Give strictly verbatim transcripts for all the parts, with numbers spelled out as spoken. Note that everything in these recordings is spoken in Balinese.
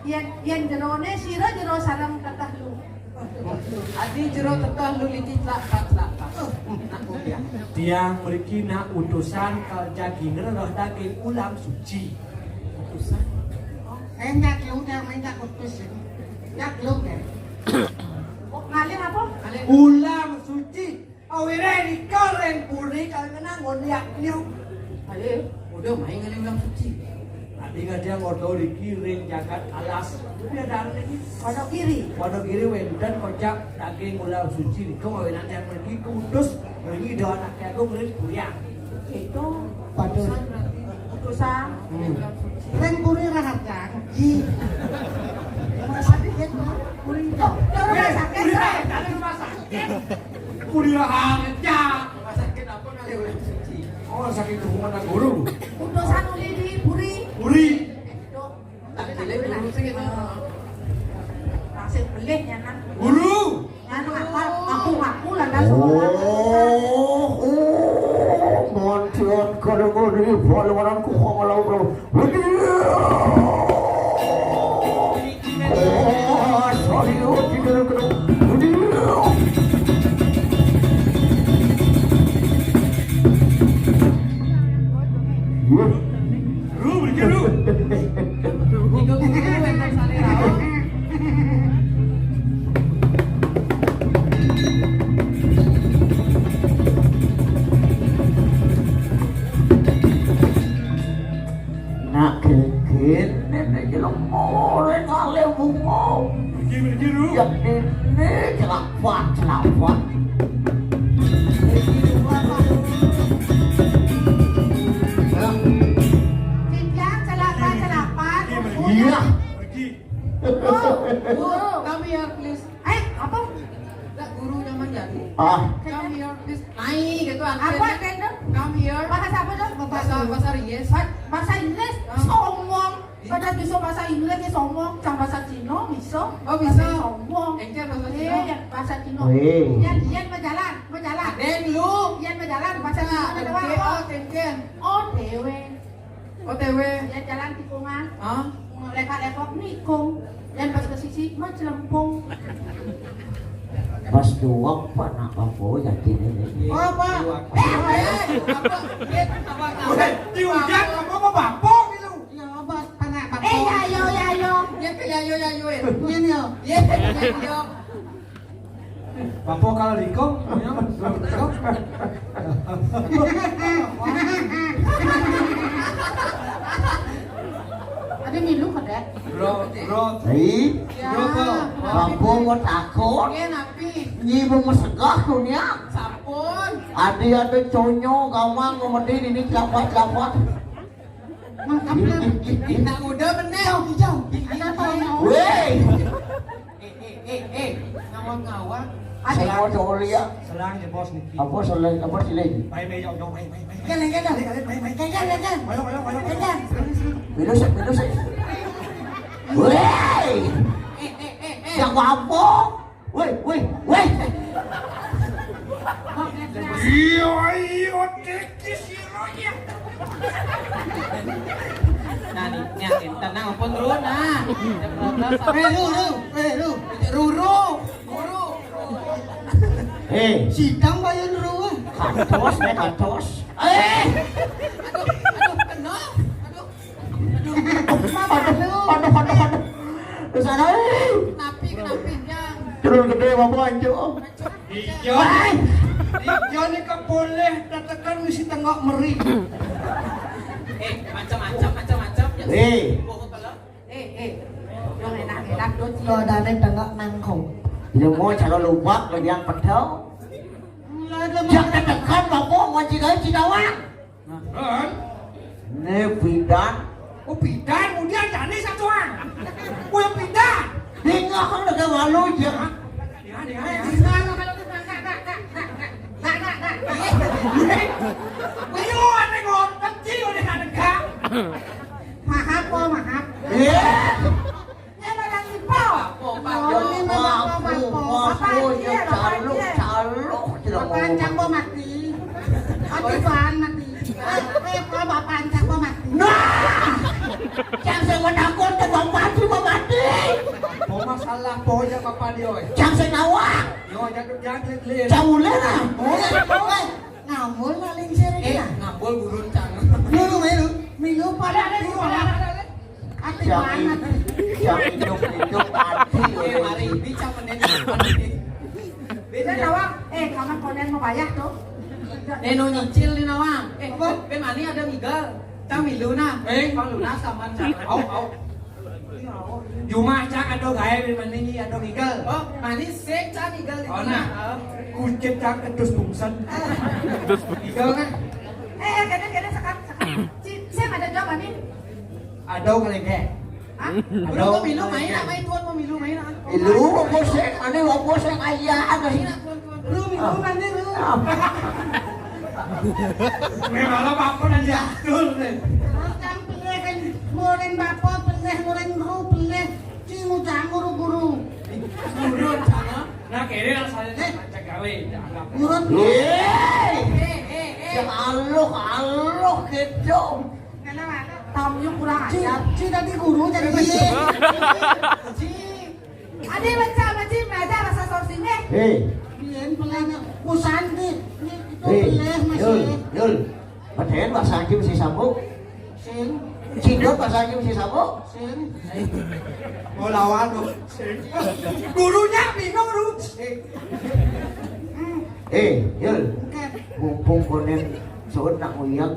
Yén, yén jeroné sira jero sareng teteh lu. Adi jero teteh lu niki tlak-tlak, tlak-tlak. Nak kopiah. Tiang mriki nak utusan kal jagi ngrereh daging ulam suci. Utusan. Eh, ndak lu, ndak main, ndak utus. Ndak lu, ndak. Oh, ngalih apa? Ngalih. Ulam suci. Awiré nika ring puri kal ngenang ngonyak niup. Ayo, udah main ngalih ulam suci. Adi ngadang ordo riki ring jagat alas. Kuwi ada lagi. Pondok Giri. Pondok Giri wénten kocap daging ulam suci nika, mawinan tiang mriki kutus mriki ida Anaké Agung ring Puriang. Itu Padahal utusan berarti. Utusan. Hmm. Ring Puri Raharja. Di. Rumah sakit, Pak. Puri. Rumah sakit, Pak. Dari rumah sakit. Puri Raharja. Rumah sakit apa kali ulam suci? Oh, sakit hubungan guru. Utusan uli di Puri. Puri. Itu. Tak kira guru sing itu. Nasib belih ya, Nak. Guru. Anu apa? Ngaku-ngaku lah, dah, sekolah. Oh, oh, mantian kadang-kadang di pahlawananku kok malah, bro. Oh, sorry, oh, tidak, tidak. Ru, beri ru. Tiga guru yang tak saling rawat. Nak genggen nenek jelema ora kalih bunga. Iki, iki, Ru. Ya, nenek celapan, celapan. Cinta celapan, celapan. Iya. Iki. Oh, oh, come here, please. Eh, apa? Enggak, guru zaman dulu. Ah. Come here, please. Naik gitu, apa artinya? Apa, Tante? Come here. Bahasa apa tuh? Bahasa, bahasa Inggris. Ba-, bahasa Inggris? Ah. Sombong. Ih. Padahal bisa bahasa Inggris, ya sombong. Cang bahasa Cina, bisa. Oh, bisa. Tapi sombong. Encer bahasa Cina. Eh, ya, bahasa Cina. Weh. Yan, yan berjalan, berjalan. Aden lu. Yan berjalan, bahasa Cina ada apa? Oh, Tenten. Oh, dewe. O T W. Ya, jalan tikungan. Hah? Lekak-lekok nikung. Dan pas ke sisi, mah celempung. Pas doang, Pak, nak apa yakin ini? Oh, Pak. Eh, eh, apa? Eh, apa, apa? Weh, diundang apa, apa, Bapak gitu? Ya, Bapak, anak Bapak. Eh, ya, yo, ya, yo. Ya, ya, yo, ya, yo, ya. Ini, yo. Ya, ya, yo. Bapak kalau dikong, ya, dikong. Ada milu, Kadek. Bro, bro. Hai. Ya. Bro, bro. Bapak mau takut. Iya, napi? Nyi mau mesegah tuh, nya. Sampun. Adi ada conyo, gawang, mau medin, ini kelapa-kelapa. Mantap, ya. Nak udah meneh. Jauh, jauh. Ada conyo. Weh. Eh, eh, eh, eh, ngawang-ngawang. Selang cowok liya. Selang ya, Bos, niki. Apa selang, apa siling? Baik, baik, yuk, yuk, baik, baik, baik. Kan, kan, kan. Baik, baik, baik, baik, kan, kan, kan. Ayo, ayo, ayo, baik, kan. Minus, minus. Woi! Eh, eh, eh, eh. Yang apa? Woi, woi, woi. Iya, iya, Dek. Nah, nih, nih, nih, tenang, ampun, Ru, nah. Eh, Ru, Ru, eh, Ru. Ruru, Ruru. Eh. Sidang bayar Ru. Katos, eh, katos. Eh. Aduh, aduh, kena. Aduh. Aduh, aduh, aduh, aduh. Dosa, eh. Kenapi, kenapi, Jang? Jeruk gedé apa, Anjuk? Ijo. Ijo nika boleh tetekan mesti tengok meri. Eh, macam-macam, macam-macam. Ya. Eh. Eh, eh. Yang enak-enak tuh, Ci. Kok dane tengok nangko. Ya mau cara lubak lagi yang pedal. Lah, lah, jak tetekan bapak mau cigai cidawang. Nah. Kan? Né bidan. Oh, bidan, kemudian jane satuan. Kuwi bidan. Dingah kan udah malu ya. Ya, ya, ya. Nah, nah, nah, nah, nah, nah, nah, nah. Iya. Iya, aneh kok, kecil udah tak tegak. Maaf, kok, maaf. Iya. Ini Madang Ipa. Bapak, Bapak. Oh, ini Bapak, Bapak, Bapak. Bapak, Bapak, iya, Bapak, caluk, iya. Caluk, Bapak, caluk. Ancang, Bapak, mati. Mati, Bapak, mati. Eh, eh, Bapak, Bapak, Ancang, Bapak, mati. Nah! Yang saya mau takut ke Bapak, Bapak, mati. Poja papa dia, oi. Cang sing nawang. Yo, jatuh jatuh lin. Cang ulin ah. Boleh, boleh. Ngambul maling sih. Eh, ngambul gurun cang. Milu, milu. Milu pada ada, pada ada. Ati banget. Cang hidup hidup ati. Eh, mari bicara menen. Beda nawang. Eh, kamu konen mau bayar tuh. Neno nyicil di nawang. Eh, apa? Pe mani ada migal. Cang milu nah. Eh, pang lunas aman cang. Au, au. Jumah cang ado gawe di mani ado migal. Oh, mani sing cang migal di. Oh, nah. Kucit cang ketus bungsen. Migal nah. Eh, eh, kene kene sekat sekat. Cing, sing ada jawab mani. Ado kali ke. Hah? Ado. Lu mau milu main apa itu mau milu main apa? Lu mau sing, ane mau sing aja ada sih. Lu milu mani lu. Memang apa pun aja. Terus cang peleh kan, murin bapa peleh, murin guru peleh, cingu cang guru-guru. Guru sana. Nah, kere rasanya cek gawe, dianggap. Guru. Yeay. Eh, eh, eh. Ya Allah, Allah gitu. Tamunya kurang ajar. Ci, ci tadi guru jadi. Iya. Ci. Ade baca, baca, belajar bahasa sorsine. Hei. Biyen pelana kusan di, di itu. Hei, peleh masih. Yul, Yul. Padahal bahasa Haji mesti sambung. Sing. Cindot bahasa Haji mesti sambung. Sing. Mau lawan dong. Sing. Gurunya bingung lu. Sing. Hmm. Eh, Yul. Oke. Mumpung konen suut nak nguyak.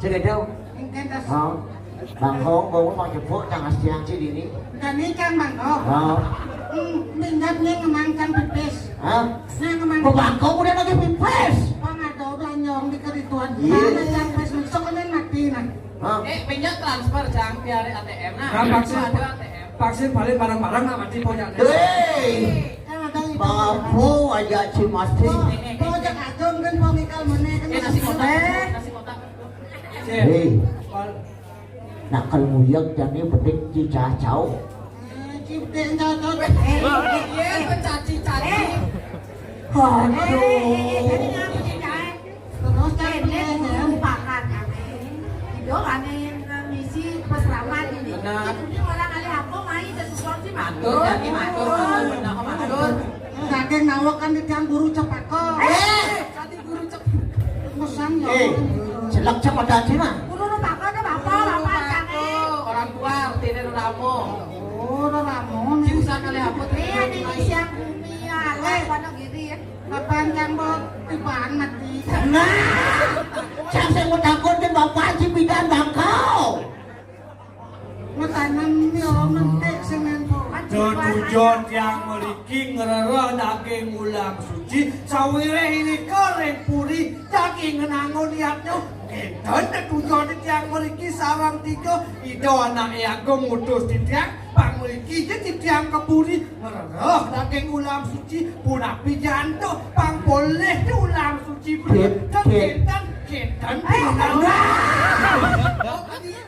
Cek itu. Mungkin tas. Hah? Bangkong, bawa mau jebok, tangah siang sih ini. Dan ikan bangkong. Hah? Hmm, minggat nih ngemangkan pipis. Hah? Nah, ngemangkan. Kok bangkong udah lagi pipis? Bang ada belanyong di kerituan. Iya. Mana yang pes masuk ini mati nah. Hah? Eh, pinjam transfer cang biar A T M nah. Nah, vaksin, ada A T M. Vaksin balik barang-barang nggak mati punya. Hei. Kan ada itu. Babu aja cimati. Oh, oh, jangan kan mau mikal mana kan. Eh, nasi kotak, nasi kotak. Hei. Nak kalau nguyak jani bedik cicacau. Eh, cipte cocok. Eh, eh, eh, eh, caci-caci. Eh. Aduh. Eh, eh, eh, eh, eh, eh. Terus kan ini peleh, ya. Lupakan, aneh. Itu aneh yang ngisi peseraman ini. Benar. Ini orang alih aku main sesuatu sih, matur. Matur, jadi matur, matur, benar, matur. Saking nawak kan di tiang guru cepako. Eh, tadi guru cep-, pesan ya. Eh, jelek cek ada aja nah. Guru nu bapa ada bapa, bapa cang. Orang tua, artinya ramo. Oh, ramo. Ci usah kali apa tuh? Iya, di siang bumi ya, alas pada gini ya. Kapan cang bawa tiban mati. Nah, cang sing mau takut di bapak ci bidan bangkau. Ngetanam yo mentik sing ngantuk. Tetujon tiang mriki ngrereh daging ulam suci, sawire ini kering puri, daging ngenangun yatnya. Enten tetujon tiang mriki sarang tiga, Ida Anak Agung ngutus titiang, pang mriki je titiang ke puri, ngrereh daging ulam suci, punapi jantuk, pang poleh je ulam suci. Kit, kit. Kenten, kenten, kenten.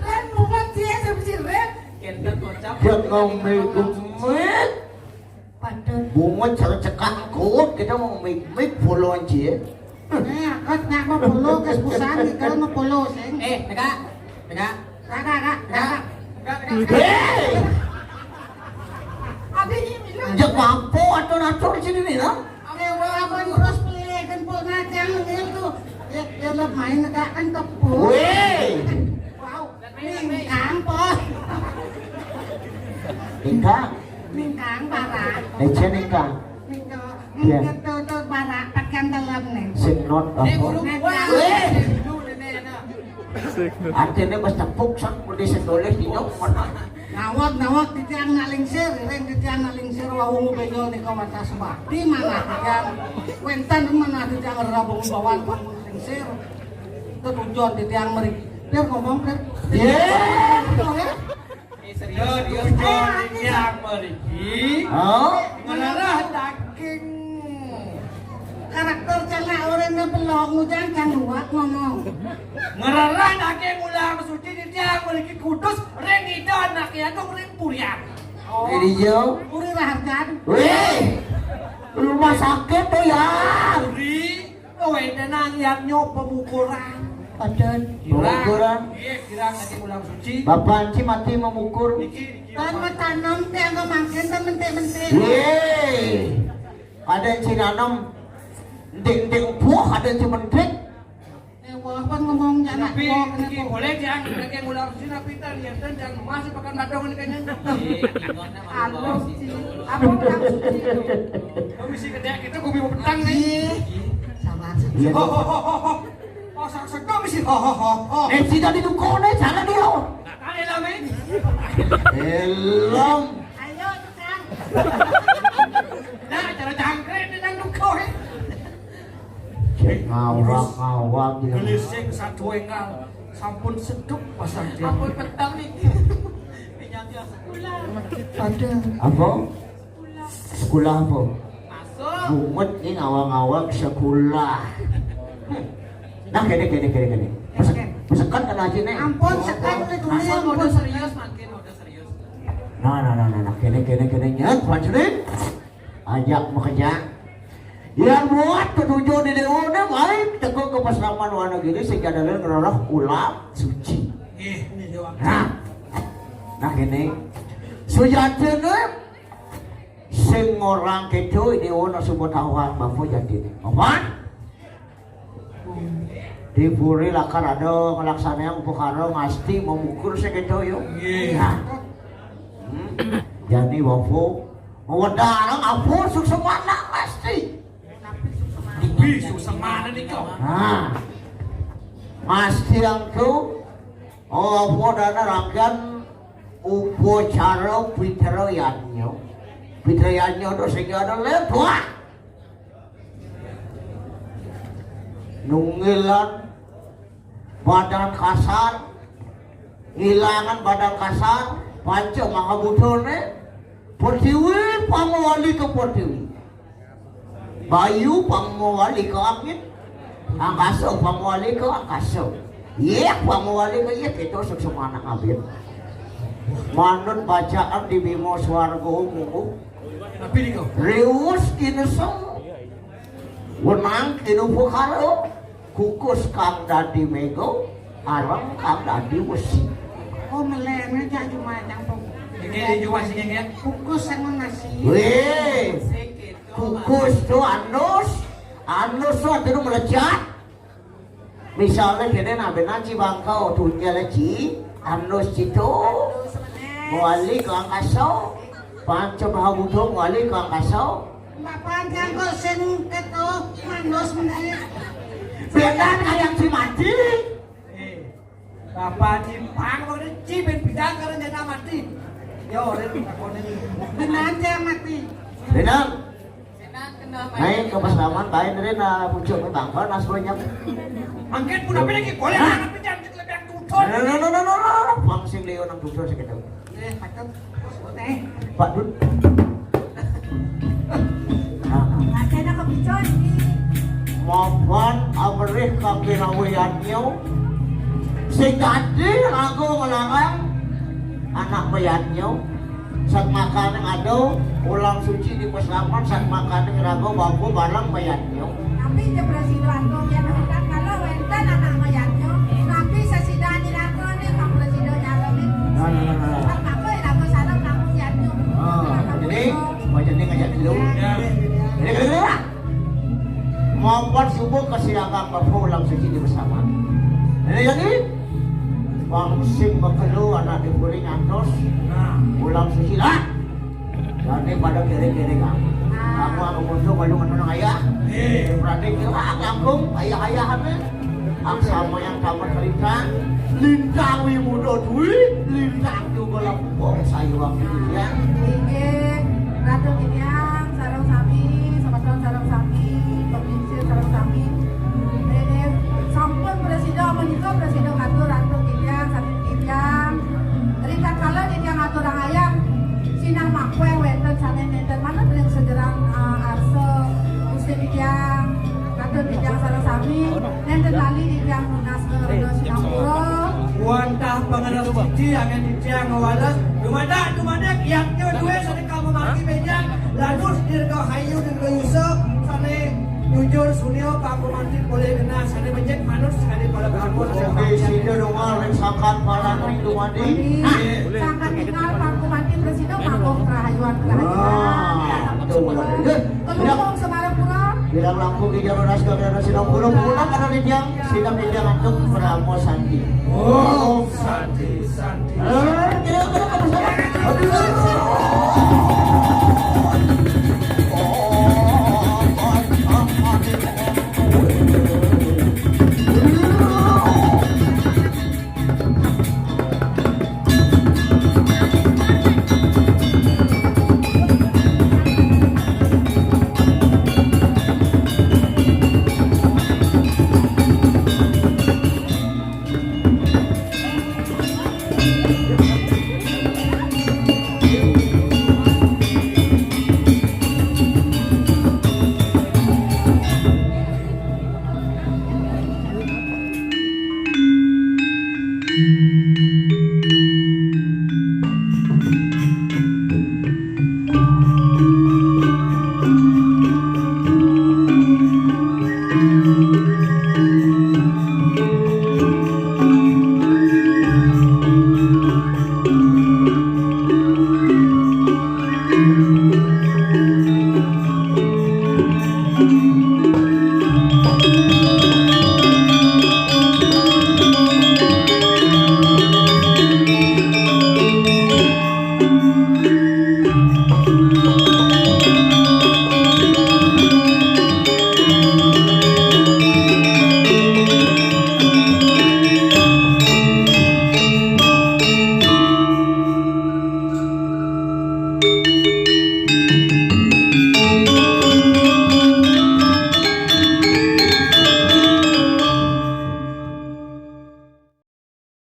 Ren, mumet dia, siapa sih, Ren? Kenten kocak. Dia ngomel gemet. Pantun. Bunga cekak kut, kita mau mik-mik polo aja. Eh, akut nak mau polo, kes busan, kita mau polo, sing. Eh, tegak, tegak. Tegak, tegak, tegak. Hei! Abi ini minum. Jek mampu atur-atur sini nih, lah. Oke, walaupun terus pelih, gempol ngacang, ini tuh. Ya, ya, lo main tegak kan tepuk. Weh! Wow. Mingkang, Pos. Mingkang. Mingkang, barak. Ece mingkang. Mingkang. Ya. Mingkang tuh, tuh, barak, tekan dalam nih. Sing not apa? Weh. Artinya pas tepuk sang udah sendoleh di nyok mana? Nawak, nawak titiang nak lingsir, ring titiang nak lingsir, wahungu benjol nika watas bakti mana titiang. Wentan mana titiang rabung bawan bangun lingsir. Tetujon titiang meri. Biar ngomong, Pir. Ye. Betul, ya? Tetujon titiang meri. Oh. Ngelarah daging. Karakter cengak orang ngebelok ngujang kan luak ngomong. Ngelarah daging ulam suci titiang meri kudus ring Ida Anak Agung ring purian. Oh. Jadi yo. Puri Raharjan. Weh. Rumah sakit tuh ya. Puri. Kowe tenang, yatnya pemukuran. Adan. Pengukuran. Iya, kirang aja ulang suci. Bapak Anci mati memukur. Niki, niki. Kan matanem téh anggo mangkin téh mentik-mentik. Yé. Ada yang cinanem. Entik-entik buah, ada yang cimentik. Éh, wah, pan ngomong janak. Tapi, wah, niki kenapa? Boleh, Jang, lagi ulang suci, tapi tadi yang tadi, Jang, masih pakan badong ini kayaknya. Iya, gimana, Mas? Halus, Ci. Apa ulang suci itu? Kami sih gede gitu, gumi mau petang nih. Ih, sabar sih. Iya. Ho, ho, ho, ho, ho. Pasang sego mesti ho, ho, ho, ho. Éh, si jadi dukone, jangan dia. Nah, kan elam, éh. Elam. Ayo, tukang. Nah, cara jangkrik, tukang duko, éh. Cék ngawang-ngawang, ya. Gelising satu enggal, sampun seduk pasang dia. Ampun petang nih. Minyaknya sekolah. Ada. Apa? Sekolah apa? Masuk. Bungut nih ngawang-ngawang sekolah. Nah, kéné, kéné, kéné, kéné. Pesek-, pesekan kena aja nih. Ampun, sekan udah dulu, ampun. Udah serius, makin udah serius. Nah, nah, nah, nah, nah, kéné, kéné, kéné, nyet, Fajrin. Ajak makejang. Yang buat ketujuh di Dewa, main teko ke paslaman wana gini, sing jadalin ngeroroh ulam suci. Ih, ini Dewa. Nah, nah, ini. Sujatine, sing orang keto, ini ono semua tahuan, bapak jadi. Apa? Di puri lakar ada ngelaksanaan upakara ngasti memukul seketo yo. Iya. Nah. Hmm. Jadi wafu, wedarang apa suksemana ngasti. Wih, suksemana nih kok. Nah. Ngasti yang tu, oh, apa dana rangkaian upacara pitra yadnya. Pitra yadnya tu sehingga ada letuah. Nunggilan badan kasar, ngilangan badan kasar, panca mahabutane, pertiwi pangwali ke pertiwi. Bayu pangwali ke angin, angkasa pangwali ke angkasa. Yéh pangwali ke yéh, kita suksemana ngabin. Manut bacaan di Bima Swarga Mungguh. Riwus kinesa. Wenang kinupukara. Kukus kang dadi méga, areng kang dadi wesi. Oh, melene jak jumajang, Pung. Iki jumajang, ya. Kukus sing nasi. Wéh. Kukus tu anus, anus tu anu melejat. Misalnya kene nabe nanti bangkau tu nyeleci, anus citu. Mewali ke angkasa, panca maha butuh mewali ke angkasa. Bapak jangko sing keto mandos meneh. Bedan kayang si mati. Eh, Bapak Cipang kok ini cibin bidang karena jana mati. Yo, ora takone. Benar dia mati. Benar. Naik ke paslaman, bae dari na pucuk me bangkal nas banyak. Mangkin pun apa lagi boleh. Hah? Anak pejan kita lebih tutur. No, no, no, no, no, no. Bang sing Leo nang tutur sekitar. Eh, patut. Pak Dut. Nah. Acana kepicut iki. Mapan amerih kang kinawiyannya. Sing dadi aku ngelarang anak mayatnya. Sak makane ngado ulang suci di paslaman, sak makane ngerago bangku bareng mayatnya. Tapi je presiden tuh ya, kan kalau wenten anak mayatnya, tapi sesida nyerahkan nih, Pak Presiden nyaramin. Nah, nah, nah, nah. Pak Papa ya, aku salam kamu ya, tuh. Ah, jadi, wajah ini ngajak dulu. Ya. Jadi, kira-kira. Mapan subuh kesiapan bapa ulang suci di bersama. Ini jadi, bang sing bekelu anak di puri ngantos. Nah, ulang suci lah. Jadi pada kiri-kiri kan. Aku anu muncul kalau menang ayah. Eh. Berarti kira kampung ayah-ayah apa? Aksama yang tamat cerita, lintang wi muda dwi, lintang juga lah pupuk sayuang ya. Inggih, Ratu Gideang, sareng sami, semeton sareng sami, pemirsa sareng sami. Inggih, sampun presida menika presida ngatur Ratu Gideang, Ratu Gideang. Rikala Gideang ngaturang ayah, sinang makweh wenten sane nenten manut ring sejerang, eh, arsa Gusti Gideang, Ratu Gideang sareng sami. Nénten lali titiang nunas rena sinampura. Wantah pangeran suci angin titiang ngwales. Dumadak, dumadak, yadnya duwe sané kalma margi béjang. Lanus dirgahayu dirgayusa sané Jujur, Sunil, Pak Komandan boleh genah, sané becik manut, sané pada bagus. Oke, sida dongah ring sangkan paranti dumadi. Sangkan tinggal Pak Komandan Presiden manggung kerahayuan kerahayuan. Wah, betul, betul. Kelungkung Semarapura. Bilang langkung di jalur naskah kerana sidang puluh pulang karena di tiang sidang di tiang antuk Pramo Santi. Om Santi Santi. Eh, kira-kira apa saja? Aduh.